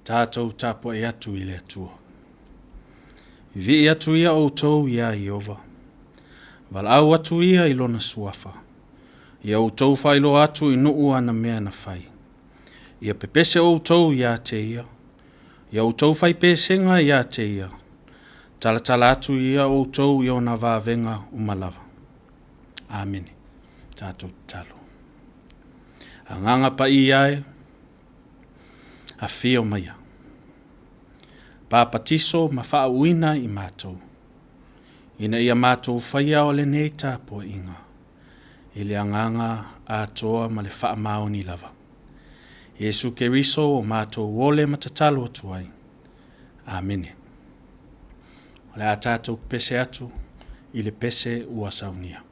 Tatou tapuai atu i le Atua. Vivii atu ia outou iā Ieova, valaau atu ia i Lona Suafa, ia outou faailoa atu i nuu ana mea na fai. Ia pepese outou ia te Ia, ia outou faipesega ia te Ia, talatala atu ia outou i ona vavega uma lava. Amene. Tatou tatalo. Agaga Paia e, afio maia, papatiso ma faauuina i matou, ina ia matou faia o lenei tapuaiga, i le agaga atoa ma le faamaoni lava. Iesu Keriso o matou ole ma tatalo atu ai. Amene. O le a tatou pese atu i le pese ua saunia.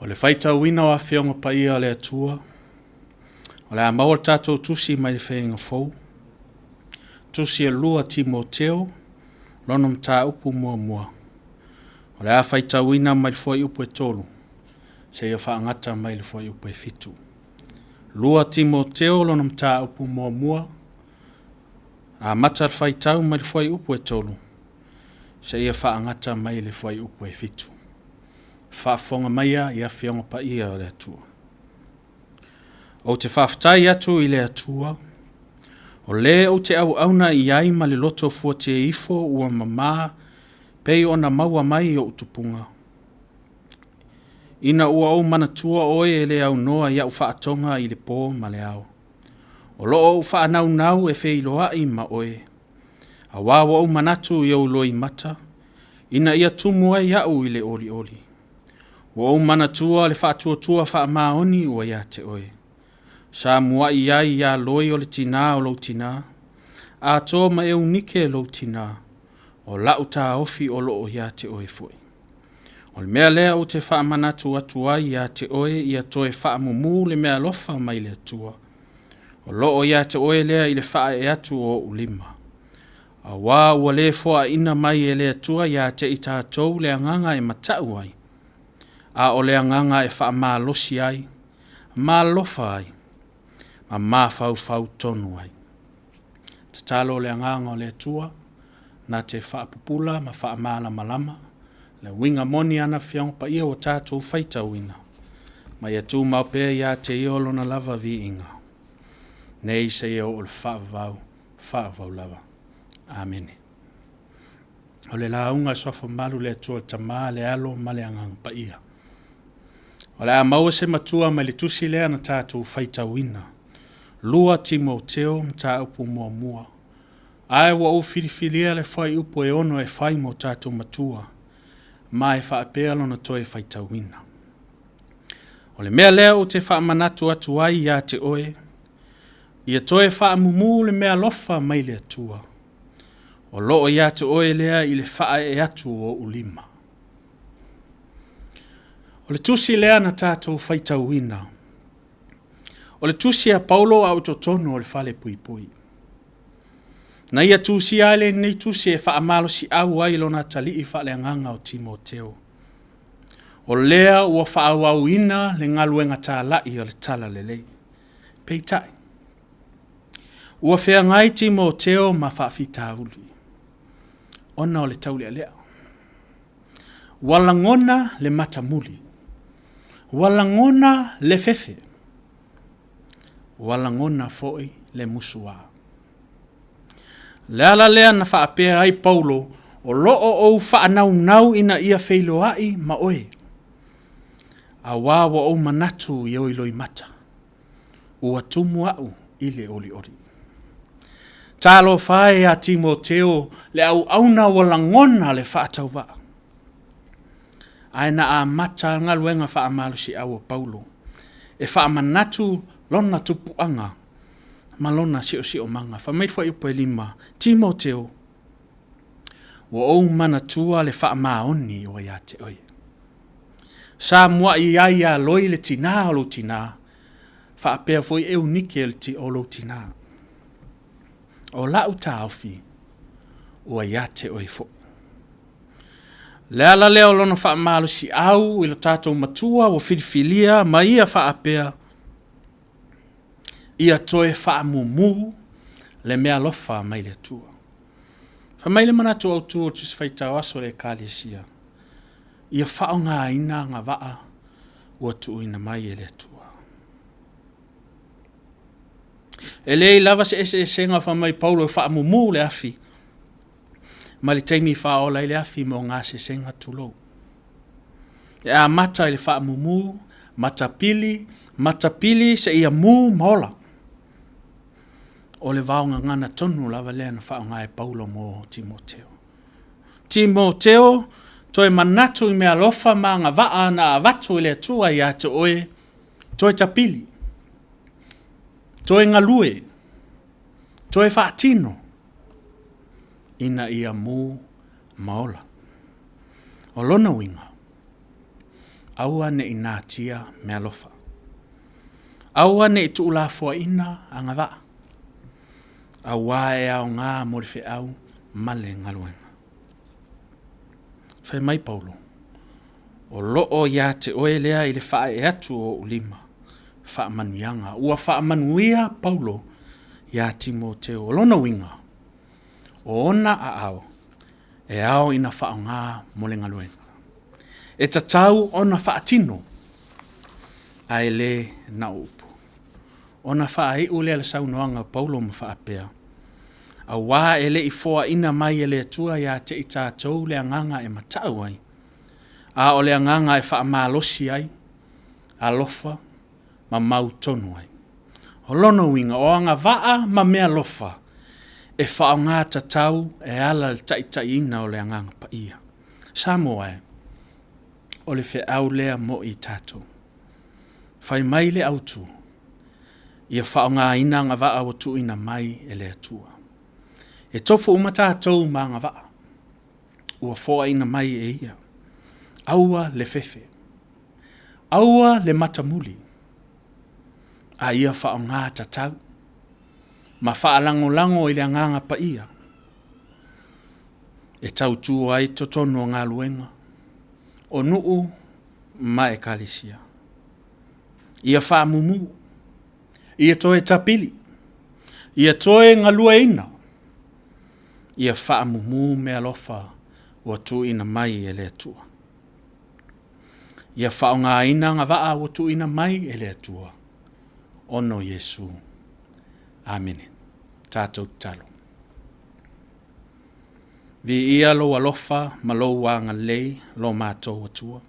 O le faitauina o Afioga Paia a le Atua, o le a maua le tatou tusi mai le Feaiga Fou, tusi e 2 Timoteo, lona mataupu muamua. O le a faitauina mai le fuaiupu e 3 seia faagata mai le fuaiupu e 7. 2 Timoteo lona mataupu muamua, amata le faitau mai le fuaiupu e 3 seia faagata mai le fuaiupu e 7. Faafofoga maia i Afioga Paia a le Atua. Ou te faafetai atu i le Atua, o le ou te auauna i ai ma le loto fuateifo ua mamā pei ona maua mai i ou tupuga, ina ua ou manatua oe e le aunoa i au faatoga i le po ma le ao. O lo o ou faanaunau e feiloai ma oe, auā ua ou manatu i ou loimata, ina ia tumu ai au i le olioli. Ua ou manatua le faatuatua faamaoni ua ia te oe, sa muai ai ia Loi o le tina o lou tina, atoa ma Eunike lou tina, o lau taofi o lo o ia te oe foi. O le mea lea ou te faamanatu atu ai ia te oe ia toe faamumū le meaalofa mai le Atua, o lo o ia te oe lea i le faaee atu o ou lima. Auā ua le foaina mai e le Atua ia te i tatou le agaga e matau ai, a o le agaga e faamalosi ai, ma alofa ai, ma mafaufau tonu ai. Tatalo le agaga o le Atua, na te faapupula ma faamalamalama le uiga moni ana Afioga Paia ua tatou faitauina, ma ia tumau pea ia te Ia lona lava viiga, nei seia oo i le faavavau, faavavau lava. Amene. O le lauga a le Suafa Mamalu le Atua le Tama, le Alo ma le Agaga Paia. O le a maua se matua mai le tusi lea na tatou faitauina. 2 Timoteo mataupu muamua. Ae ua ou filifilia le fuaiupu e ono e fai mo tatou matua, ma e faapea lona toe faitauina. O le mea lea ou te faamanatu atu ai ia te oe, ia toe faamumū le meaalofa mai le Atua, o lo o ia te oe lea i le faaee atu o ou lima. O le tusi lea na tatou faitauina, o le tusi a Paulo a o i totonu o le falepuipui. Na ia tusia ai lenei tusi e faamalosiau ai lona atalii faaleagaga o Timoteo. O lea ua faaauauina le galuega talai o le Talalelei. Peitai, ua feagai Timoteo ma faafitauli, ona o le taulealea. Ua lagona le matamuli, ua lagona le fefe, ua lagona foi le musuā. O le ala lea na faapea ai Paulo, o lo o ou faanaunau ina ia feiloai ma oe, auā ua ou manatu i ou loimata, ua tumu au i le olioli. Talofa e ia Timoteo, le auauna ua lagona le faatauvaa. Ae na amata galuega faamalosiau a Paulo e faamanatu lona tupuaga ma lona siosiomaga. Fai mai le fuaiupu e 5, Timoteo, ua ou manatua le faamaoni ua ia te oe. Sa muai ai ia Loi le tina o lou tina, faapea foi Eunike o lou tina. O lau taofi, ua ia te oe foi. Le ala lea o lona faamalosiau i lo tatou matua ua filifilia ma ia faapea, ia toe faamumu le meaalofa mai le Atua. Fai mai le manatu autu o le Tusi Faitau Aso a le Ekalesia, ia faaaogaina agavaa ua tuuina mai e le Atua. E leai lava se eseesega fai mai Paulo e faamumu le afi ma le taimi e faaola ai le afi mo gasesega, tulou. E amata i le faamumu, matapili, matapili seia mu ma ola. O le vaogagana tonu lava lea na faaaoga e Paulo mo Timoteo. Timoteo, toe manatu i meaalofa ma agavaa na avatu e le Atua ia te oe, toe tapili, toe galue, toe faatino, ina ia mu ma ola. O lona uiga, Aua ne i natia meaalofa. Aua ne i tuulafoaiina agavaa, auā e aoga mo le feau ma le galuega. Fai mai Paulo, o loo ia te oe lea i le faaee atu o ou lima faamanuiaga. Ua faamanuia Paulo ia Timoteo. O lona uiga, o ona aao e ao ina faaaoga mo le galuega. E tatau ona faatino, ae le na o upu. Ona faaiu lea o le saunoaga a Paulo ma faapea, auā e le i foaina mai e le Atua ia te i tatou le agaga e matau ai, a o le agaga e faamalosi ai, alofa ma mautonu ai. O lona uiga, o agavaa ma meaalofa e faaaoga tatau e ala i le taitaiina o le Agaga Paia. Samoa e, o le feau lea mo i tatou. Fai mai le autu, ia faaaogaina agavaa ua tuuina mai e le Atua. E tofu uma tatou ma agavaa ua foaina mai e Ia. Aua le fefe, aua le matamuli, a ia faaaoga tatau ma faalagolago i le Agaga Paia e tautua ai totonu o galuega, o nuu ma ekalesia. Ia faamumu, ia toe tapili, ia toe galueaiina, ia faamumu meaalofa ua tuuina mai e le Atua. Ia faaaogaina agavaa ua tuuina mai e le Atua ona o Iesu. Amene. Tatou tatalo. Viia lou alofa ma lou agalelei lo matou Atua,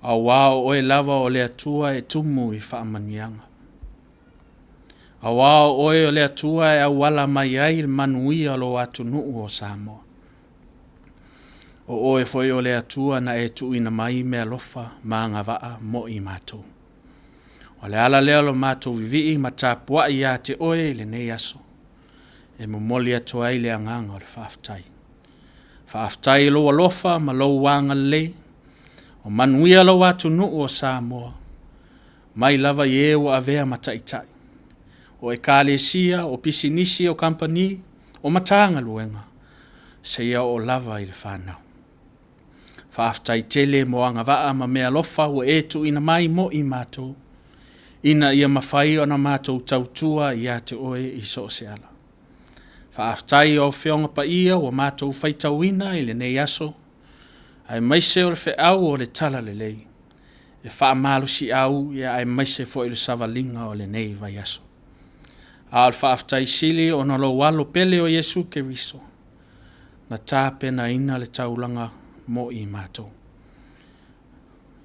auā o oe lava o le Atua e tumu i faamanuiaga. Auā o oe o le Atua e auala mai ai le manuia o lou atunuu o Samoa. O oe foi o le Atua na e tuuina mai meaalofa ma agavaa mo i matou. O le ala lea o lo matou vivii ma tapuai ia te oe i lenei aso, e momoli atu ai le agaga o le faafetai. Faafetai i lou alofa ma lou agalelei, ua manuia lou atunuu o Samoa, mai lava i e ua avea ma taitai, o ekalesia, o pisinisi, o kamupani, o Matagaluega, seia oo lava i le fanau. Faafetai tele mo agavaa ma meaalofa ua e tuuina mai mo i matou, ina ia mafai ona matou tautua ia te oe i so o se ala. Faafetai i Afioga Paia ua matou faitauina i lenei aso, aemaise o le feau o le Talalelei, e faamalosiau aemaise foi o le savaliga o lenei vaiaso. A o le faafetai sili ona o lou Alo pele o Iesu Keriso, na tapenaina le taulaga mo i matou.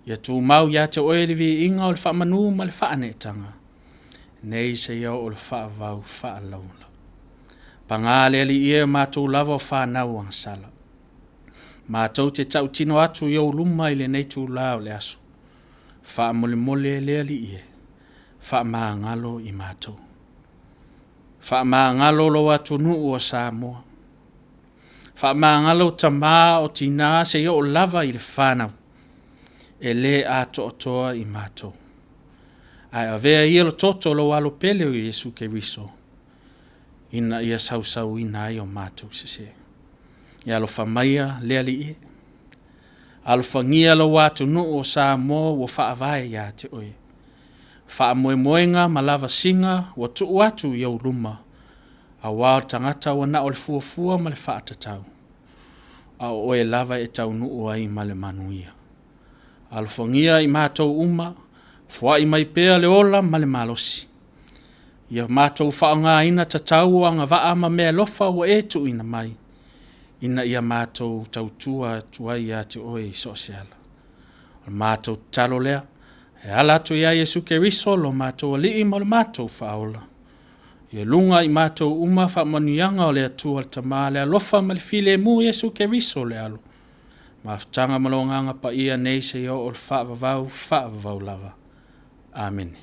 Ia tumau ia te oe le viiga o le faamanu ma le faaneetaga, nei seia oo i le faavavau faalaulau. Paga le Alii e, o matou lava o fanau agasala, matou te tautino atu i ou luma i lenei itula o le aso. Faamolemole le Alii e, faamagalo i matou. Faamagalo lou atunuu o Samoa. Faamagalo tama o tina seia oo lava i le fanau, e le atoatoa i matou. Ae avea ia le toto o lou Alo pele o Iesu Keriso, ina ia sausauina ai o matou sese. Ia alofa maia le Alii e, alofagia lou atunuu o Samoa ua faavae ia te oe. Faamoemoega ma lavasiga ua tuu atu i ou luma, auā o le tagata ua na o le fuafua ma le faatatau, a o oe lava e taunuu ai ma le manuia. Alofagia i matou uma, foai mai pea le ola ma le malosi, ia matou faaaogaina tatau o agavaa ma meaalofa ua e tuuina mai, ina ia matou tautua atu ai ia te oe i so o se ala. O le matou tatalo lea, e ala atu ia Iesu Keriso lo matou Alii ma lo matou Faaola, ia luga i matou uma faamanuiaga o le Atua le Tama, le alofa ma le filemu o Iesu Keriso le Alo, mafutaga ma lo Agaga Paia nei seia oo i le faavavau, faavavau lava. Amene.